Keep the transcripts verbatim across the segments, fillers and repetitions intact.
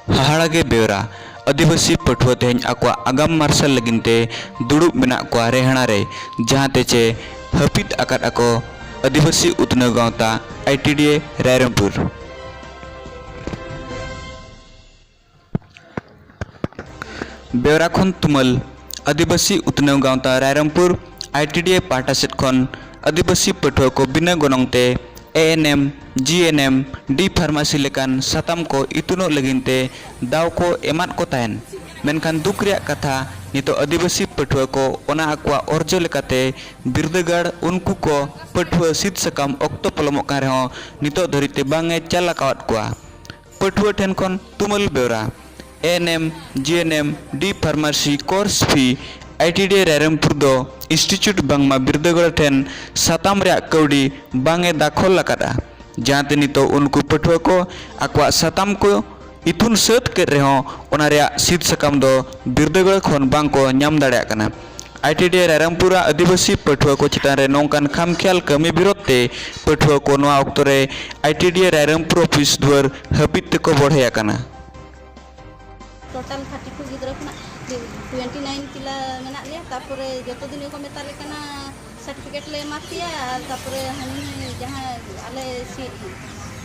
ᱦᱟᱦᱟᱲᱟ ᱜᱮ ᱵᱮᱣᱨᱟ᱾ ᱟᱹᱫᱤᱵᱟᱹᱥᱤ ᱯᱟᱹᱴᱷᱩᱣᱟᱹ ᱛᱮᱦᱮᱧ ᱟᱠᱚᱣᱟᱜ ᱟᱜᱟᱢ ᱢᱟᱨᱥᱟᱞ ᱞᱟᱹᱜᱤᱫ ᱛᱮ ᱫᱩᱲᱩᱵ ᱢᱮᱱᱟᱜ ᱠᱚᱣᱟ ᱨᱮᱦᱲᱟ ᱨᱮ, ᱡᱟᱦᱟᱸ ᱛᱮ ᱪᱮ ᱦᱟᱹᱯᱤᱫ ᱟᱠᱟᱫ ᱟᱠᱚ ᱟᱹᱫᱤᱵᱟᱹᱥᱤ ᱩᱛᱱᱟᱹᱣ ᱜᱟᱶᱛᱟ, ᱟᱭ ᱴᱤ ᱰᱤ ᱮ ᱨᱟᱭᱨᱚᱝᱯᱩᱨ᱾ ᱵᱮᱣᱨᱟ ᱠᱷᱚᱱ ᱛᱩᱢᱟᱹᱞ᱾ ᱟᱹᱫᱤᱵᱟᱹᱥᱤ ᱩᱛᱱᱟᱹᱣ ᱜᱟᱶᱛᱟ ᱨᱟᱭᱨᱚᱝᱯᱩᱨ, ᱟᱭ ᱴᱤ ᱰᱤ ᱮ ᱯᱟᱦᱴᱟ ᱥᱮᱫ ᱠᱷᱚᱱ ᱟᱹᱫᱤᱵᱟᱹᱥᱤ ᱯᱟᱹᱴᱷᱩᱣᱟᱹ ᱠᱚ ᱵᱤᱱᱟᱹ ᱜᱚᱱᱚᱝ ᱛᱮ ᱮ ᱮᱱ M, G N M, D pharmacy ᱞᱮᱠᱟᱱ ᱥᱟᱛᱟᱢ ᱠᱚ ᱤᱛᱩᱱᱚᱜ ᱞᱟᱹᱜᱤᱫ ᱛᱮ ᱫᱟᱣ ᱠᱚ ᱮᱢᱟᱫ ᱠᱚ ᱛᱟᱦᱮᱱ᱾ ᱢᱮᱱᱠᱷᱟᱱ ᱫᱩᱠ ᱨᱮᱭᱟᱜ ᱠᱟᱛᱷᱟ, ᱱᱤᱛᱚᱜ ᱟᱹᱫᱤᱵᱟᱹᱥᱤ ᱯᱟᱹᱴᱷᱩᱣᱟᱹ ᱠᱚ ᱚᱱᱟ ᱟᱠᱚᱣᱟᱜ ᱚᱨᱡᱚ ᱞᱮᱠᱟᱛᱮ ᱵᱤᱨᱫᱟᱹᱜᱟᱲ ᱩᱱᱠᱩ ᱠᱚ ᱯᱟᱹᱴᱷᱩᱣᱟᱹ ᱥᱤᱫ ᱥᱟᱠᱟᱢ ᱚᱠᱛᱚ ᱯᱚᱞᱚᱢᱚᱜ ᱠᱟᱱ ᱨᱮᱦᱚᱸ ᱱᱤᱛᱚᱜ ᱫᱷᱟᱹᱨᱤᱡ ᱛᱮ ᱵᱟᱝ ᱮ ᱪᱟᱞ ᱟᱠᱟᱣᱟᱫ ᱠᱚᱣᱟ᱾ ᱯᱟᱹᱴᱷᱩᱣᱟᱹ ᱴᱷᱮᱱ ᱠᱷᱚᱱ ᱛᱩᱢᱟᱹᱞ ᱵᱮᱣᱨᱟ᱾ ᱮ ᱮᱱ M, G N M, D pharmacy course fee I T D A Rairangpur ᱫᱚ ᱤᱱᱥᱴᱤᱴᱭᱩᱴ ᱵᱟᱝᱢᱟ ᱵᱤᱨᱫᱟᱹᱜᱟᱲ ᱴᱷᱮᱱ ᱥᱟᱛᱟᱢ ᱨᱮᱭᱟᱜ ᱠᱟᱹᱣᱰᱤ ᱵᱟᱝ ᱮ ᱫᱟᱠᱷᱚᱞ ᱟᱠᱟᱫᱼᱟ, ᱡᱟᱦᱟᱸᱛᱮ ᱱᱤᱛᱚᱜ ᱩᱱᱠᱩ ᱯᱟᱹᱴᱷᱩᱣᱟᱹ ᱠᱚ ᱟᱠᱚᱣᱟᱜ ᱥᱟᱛᱟᱢ ᱠᱚ ᱤᱛᱩᱱ ᱥᱟᱹᱛ ᱠᱮᱫ ᱨᱮᱦᱚᱸ ᱚᱱᱟ ᱨᱮᱭᱟᱜ ᱥᱤᱫ ᱥᱟᱠᱟᱢ ᱫᱚ ᱵᱤᱨᱫᱟᱹᱜᱟᱲ ᱠᱷᱚᱱ ᱵᱟᱝ ᱠᱚ ᱧᱟᱢ ᱫᱟᱲᱮᱭᱟᱜ ᱠᱟᱱᱟ᱾ ᱟᱭ ᱴᱤ ᱰᱤ ᱮ ᱨᱟᱭᱨᱚᱝᱯᱩᱨ ᱟᱜ ᱟᱹᱫᱤᱵᱟᱹᱥᱤ ᱯᱟᱹᱴᱷᱩᱣᱟᱹ ᱠᱚ ᱪᱮᱛᱟᱱ ᱨᱮ ᱱᱚᱝᱠᱟᱱ ᱠᱷᱟᱢᱠᱷᱮᱭᱟᱞ ᱠᱟᱹᱢᱤ ᱵᱤᱨᱳᱫᱷ ᱛᱮ ᱯᱟᱹᱴᱷᱩᱣᱟᱹ ᱠᱚ ᱱᱚᱣᱟ ᱚᱠᱛᱚ ᱨᱮ ᱟᱭ T D A Rairangpur office ᱫᱩᱣᱟᱹᱨ ᱦᱟᱹᱯᱤᱫ ᱛᱮᱠᱚ ᱵᱚᱲᱦᱮ ᱟᱠᱟᱱᱟ᱾ ᱴᱳᱴᱟᱞ ᱛᱷᱟᱨᱴᱤ ᱴᱩ ᱜᱤᱫᱽᱨᱟᱹ ᱠᱷᱚᱱᱟᱜ ᱴᱩᱭᱮᱱᱴᱤ ᱱᱟᱭᱤᱱ ᱯᱤᱞᱟ ᱢᱮᱱᱟᱜ ᱞᱮᱭᱟ᱾ ᱛᱟᱨᱯᱚᱨᱮ ᱡᱚᱛᱚ ᱫᱤᱱ ᱜᱮᱠᱚ ᱢᱮᱛᱟ ᱞᱮ ᱠᱟᱱᱟ ᱥᱟᱨᱴᱤᱯᱷᱤᱠᱮᱴ ᱞᱮ ᱮᱢᱟ ᱯᱮᱭᱟ, ᱟᱨ ᱛᱟᱨᱯᱚᱨᱮ ᱦᱟᱹᱱᱤ ᱡᱟᱦᱟᱸ ᱟᱞᱮ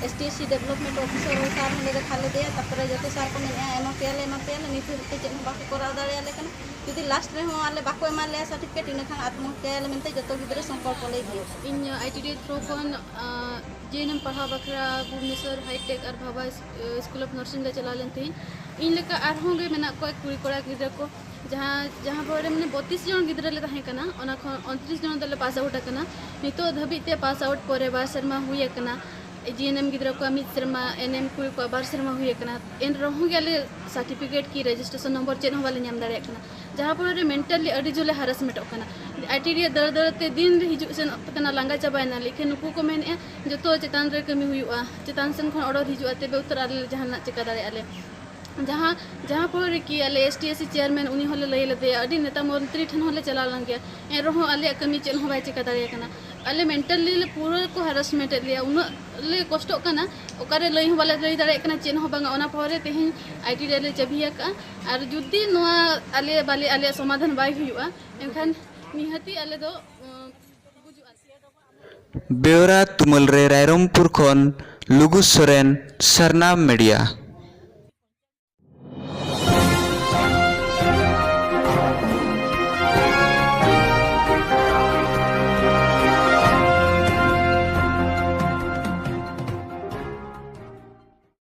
S T S C development officer sir ᱦᱚᱸᱞᱮ ᱫᱮᱠᱷᱟ ᱞᱮᱫᱮᱭᱟ᱾ ᱛᱟᱨᱯᱚᱨᱮ ᱡᱚᱛᱚ ᱥᱟᱨ ᱠᱚ ᱢᱮᱱᱮᱫᱼᱟ ᱮᱢᱟ ᱯᱮᱭᱟᱞᱮ, ᱮᱢᱟ ᱯᱮᱭᱟᱞᱮ, ᱱᱤᱛ ᱦᱟᱹᱵᱤᱡ ᱛᱮ ᱪᱮᱫ ᱦᱚᱸ ᱵᱟᱠᱚ ᱠᱚᱨᱟᱣ ᱫᱟᱲᱮᱭᱟᱞᱮ ᱠᱟᱱᱟ᱾ ᱡᱩᱫᱤ ᱞᱟᱥᱴ ᱨᱮᱦᱚᱸ ᱟᱞᱮ ᱵᱟᱠᱚ ᱮᱢᱟ ᱞᱮᱭᱟ ᱥᱟᱨᱴᱤᱯᱷᱤᱠᱮᱴ, ᱤᱱᱟᱹᱠᱷᱟᱱ ᱟᱛᱢᱚᱦᱚᱛᱭᱟᱭᱟᱞᱮ ᱢᱮᱱᱛᱮ ᱡᱚᱛᱚ ᱜᱤᱫᱽᱨᱟᱹ ᱥᱚᱝᱠᱚᱞᱯᱚ ᱞᱮ ᱤᱫᱤᱭᱟ᱾ ᱤᱧ ᱟᱭ ᱴᱤ ᱰᱤ ᱮ ᱛᱷᱨᱩ ᱠᱷᱚᱱ ᱡᱤ ᱮᱱ ᱮᱢ ᱯᱟᱲᱦᱟᱣ ᱵᱟᱠᱷᱨᱟ ᱵᱷᱩᱵᱽᱱᱮᱥᱚᱨ ᱦᱟᱭᱴᱮᱠ ᱟᱨ ᱵᱷᱟᱵᱟ ᱥᱠᱩᱞ ᱚᱯᱷ ᱱᱟᱨᱥᱤᱝ ᱞᱮ ᱪᱟᱞᱟᱣ ᱞᱮᱱ ᱛᱟᱦᱮᱸᱫ᱾ ᱤᱧ ᱞᱮᱠᱟ ᱟᱨᱦᱚᱸ ᱜᱮ ᱢᱮᱱᱟᱜ ᱠᱚᱣᱟ ᱠᱩᱲᱤ ᱠᱚᱲᱟ ᱜᱤᱫᱽᱨᱟᱹ ᱠᱚ, ᱡᱟᱦᱟᱸ ᱡᱟᱦᱟᱸ ᱯᱚᱨᱮ ᱢᱟᱱᱮ ᱵᱚᱛᱤᱥ ᱡᱚᱱ ᱜᱤᱫᱽᱨᱟᱹ ᱞᱮ ᱛᱟᱦᱮᱸ ᱠᱟᱱᱟ, ᱚᱱᱟ ᱠᱷᱚᱱ ᱩᱱᱛᱨᱤᱥ ᱡᱚᱱ ᱫᱚᱞᱮ ᱯᱟᱥ ᱟᱣᱩᱴ ᱟᱠᱟᱱᱟ᱾ ᱱᱤᱛᱚᱜ ᱫᱷᱟᱹᱵᱤᱡ ᱛᱮ ᱯᱟᱥ ᱟᱣᱩᱴ ᱯᱚᱨᱮ ᱵᱟᱨ ᱥᱮᱨᱢᱟ ᱦᱩᱭ ᱟᱠᱟᱱᱟ᱾ ᱡᱤ ᱮᱱ ᱮᱢ ᱜᱤᱫᱽᱨᱟᱹ ᱠᱚᱣᱟᱜ ᱢᱤᱫ ᱥᱮᱨᱢᱟ, ᱮᱱ ᱮᱢ ᱠᱩᱲᱤ ᱠᱚᱣᱟᱜ ᱵᱟᱨ ᱥᱮᱨᱢᱟ ᱦᱩᱭ ᱟᱠᱟᱱᱟ᱾ ᱮᱱ ᱨᱮᱦᱚᱸ ᱜᱮ ᱟᱞᱮ ᱥᱟᱨᱴᱤᱯᱷᱤᱠᱮᱴ ᱠᱤ ᱨᱮᱡᱤᱥᱴᱨᱮᱥᱚᱱ ᱱᱚᱢᱵᱚᱨ ᱪᱮᱫ ᱦᱚᱸ ᱵᱟᱞᱮ ᱧᱟᱢ ᱫᱟᱲᱮᱭᱟᱜ ᱠᱟᱱᱟ, ᱡᱟᱦᱟᱸ ᱯᱚᱨᱮ ᱨᱮ ᱢᱮᱱᱴᱟᱞᱤ ᱟᱹᱰᱤ ᱡᱳᱨ ᱞᱮ ᱦᱟᱨᱟᱥᱢᱮᱱᱴᱚᱜ ᱠᱟᱱᱟ᱾ ᱟᱭ ᱴᱤ ᱰᱤ ᱮ ᱫᱟᱹᱲ ᱫᱟᱹᱲ ᱛᱮ ᱫᱤᱱ ᱞᱮ ᱦᱤᱡᱩᱜ ᱥᱮᱱᱚᱜ ᱠᱟᱱᱟ, ᱞᱟᱸᱜᱟ ᱪᱟᱵᱟᱭᱮᱱᱟᱞᱮ᱾ ᱤᱠᱷᱟᱹᱱ ᱱᱩᱠᱩ ᱠᱚ ᱢᱮᱱᱮᱫᱼᱟ ᱡᱚᱛᱚ ᱪᱮᱛᱟᱱ ᱨᱮ ᱠᱟᱹᱢᱤ ᱦᱩᱭᱩᱜᱼᱟ, ᱪᱮᱛᱟᱱ ᱥᱮᱱ ᱠᱷᱚᱱ ᱚᱰᱚᱨ ᱦᱤᱡᱩᱜᱼᱟ, ᱛᱚᱵᱮ ᱩᱛᱟᱹᱨ ᱟᱞᱮ ᱞᱮ ᱡᱟᱦᱟᱱᱟᱜ ᱪᱮᱠᱟ ᱫᱟᱲᱮᱭᱟᱜᱼᱟ ᱞᱮ᱾ ᱡᱟᱦᱟᱸ ᱡᱟᱦᱟᱸ ᱯᱚᱨᱮ ᱨᱮᱠᱤ ᱟᱞᱮ ᱮᱥ ᱴᱤ ᱮᱥ ᱥᱤ ᱪᱮᱭᱟᱨᱢᱮᱱ ᱩᱱᱤ ᱦᱚᱸᱞᱮ ᱞᱟᱹᱭ ᱞᱮᱫᱮᱭᱟ, ᱟᱹᱰᱤ ᱱᱮᱛᱟ ᱢᱚᱱᱛᱨᱤ ᱴᱷᱮᱱ ᱦᱚᱸᱞᱮ ᱪᱟᱞᱟᱣ ᱞᱮᱱ ᱜᱮᱭᱟ, ᱮᱱ ᱨᱮᱦᱚᱸ ᱟᱞᱮᱭᱟᱜ ᱠᱟᱹᱢᱤ ᱪᱮᱫ ᱦᱚᱸ ᱵᱟᱭ ᱪᱮᱠᱟ ᱫᱟᱲᱮᱭᱟᱜ ᱠᱟᱱᱟ᱾ ᱟᱞᱮ ᱢᱮᱱᱴᱟᱞᱤ ᱞᱮ ᱯᱩᱨᱟᱹ ᱠᱚ ᱦᱟᱨᱟᱥᱢᱮᱱᱴ ᱮᱫ ᱞᱮᱭᱟ, ᱩᱱᱟᱹᱜ ᱞᱮ ᱠᱚᱥᱴᱚᱜ ᱠᱟᱱᱟ, ᱚᱠᱟᱨᱮ ᱞᱟᱹᱭ ᱦᱚᱸ ᱵᱟᱞᱮ ᱞᱟᱹᱭ ᱫᱟᱲᱮᱭᱟᱜ ᱠᱟᱱᱟ, ᱪᱮᱫ ᱦᱚᱸ ᱵᱟᱝᱟ᱾ ᱚᱱᱟ ᱯᱚᱨᱮ ᱛᱮᱦᱮᱧ ᱟᱭᱴᱤ ᱨᱮᱞᱮ ᱪᱟᱹᱵᱤ ᱟᱠᱟᱫᱼᱟ᱾ ᱟᱨ ᱡᱩᱫᱤ ᱱᱚᱣᱟ ᱟᱞᱮ ᱵᱟᱞᱮ ᱟᱞᱮᱭᱟᱜ ᱥᱚᱢᱟᱫᱷᱟᱱ ᱵᱟᱭ ᱦᱩᱭᱩᱜᱼᱟ, ᱮᱱᱠᱷᱟᱱ ᱱᱤᱦᱟᱹᱛᱤ ᱟᱞᱮ ᱫᱚ ᱵᱮᱣᱨᱟ ᱛᱩᱢᱟᱹᱞ ᱨᱮ ᱨᱟᱭᱨᱚᱝᱯᱩᱨ ᱠᱷᱚᱱ ᱞᱩᱜᱩ ᱥᱚᱨᱮᱱ, ᱥᱟᱨᱱᱟ ᱢᱤᱰᱤᱭᱟ᱾